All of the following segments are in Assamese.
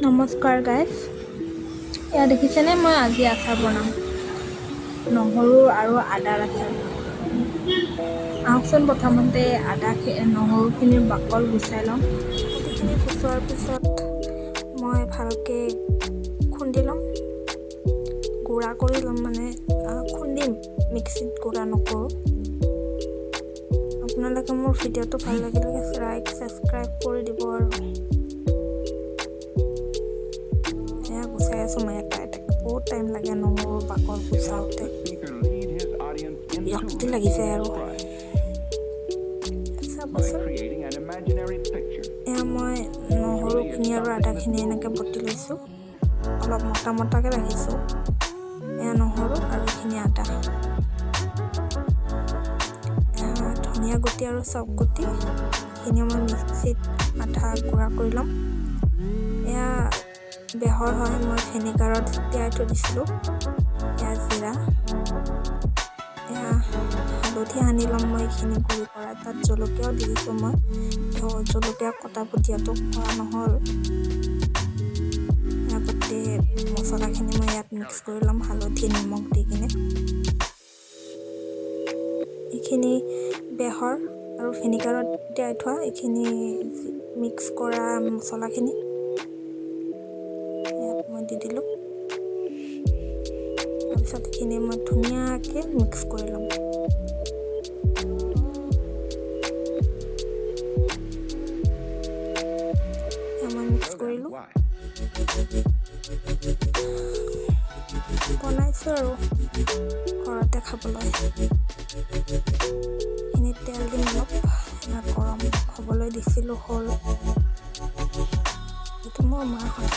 নমস্কাৰ গাইজ, এয়া দেখিছেনে? মই আজি আচাৰ বনাম, নহৰু আৰু আদাৰ আচাৰ। আহকচোন, প্ৰথমতে আদা নহৰুখিনিৰ বাকল গুচাই ল'ম। গোটেইখিনি গুচোৱাৰ পিছত মই ভালকৈ খুন্দি ল'ম, গুড়া কৰি ল'ম। মানে খুন্দিম, মিক্সিত গুড়া নকৰোঁ। আপোনালোকে মোৰ ভিডিঅ'টো ভাল লাগিলে লাইক, ছাবস্ক্ৰাইব কৰি দিব। আৰু এয়া গুচাই আছোঁ মই এটা এটাকৈ। বহুত টাইম লাগে নহৰু বাকল গুচাওঁতে, বিৰক্তি লাগি যায়। আৰু চাবচোন, এয়া মই নহৰুখিনি আৰু আদাখিনি এনেকৈ বটি লৈছোঁ, অলপ মোটা মোটাকৈ ৰাখিছোঁ। এয়া নহৰু আৰু এইখিনি আদা, ধনিয়া গুটি আৰু চব গুটি, এইখিনি মই মিক্সিত আধা গুড়া কৰি ল'ম। এয়া বেহৰ হয়, মই ভিনেগাৰত তিয়াই থৈ দিছিলোঁ। এয়া জিৰা, এয়া হালধি সানি ল'ম মই এইখিনি গুড়ি কৰা। তাত জলকীয়াও দি দিছোঁ মই। জলকীয়া কটা দিয়াটো কৰা নহ'ল। গোটেই মছলাখিনি মই ইয়াত মিক্স কৰি ল'ম, হালধি নিমখ দি কিনে। এইখিনি বেহৰ আৰু ভিনেগাৰত তিয়াই থোৱা এইখিনি মিক্স কৰা মছলাখিনি ইয়াত মই দি দিলোঁ। তাৰপিছত এইখিনি মই ধুনীয়াকৈ মিক্স কৰি ল'ম। মই মিক্স কৰিলোঁ, বনাইছোঁ আৰু ঘৰতে খাবলৈ। এইখিনিত তেল দিম অলপ। গৰম হ'বলৈ দিছিলোঁ, হ'ল। এইটো মোৰ মা হয়।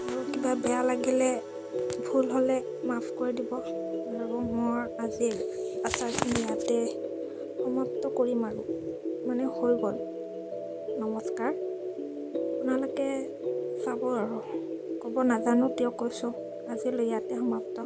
আৰু কিবা বেয়া লাগিলে, ভুল হ'লে মাফ কৰি দিব। আৰু মোৰ আজি আচাৰখিনি ইয়াতে সমাপ্ত কৰিম আৰু মানে হৈ গ'ল। নমস্কাৰ। আপোনালোকে চাব আৰু ক'ব নাজানো, তেওঁ কৈছোঁ, আজিলৈ ইয়াতে সমাপ্ত।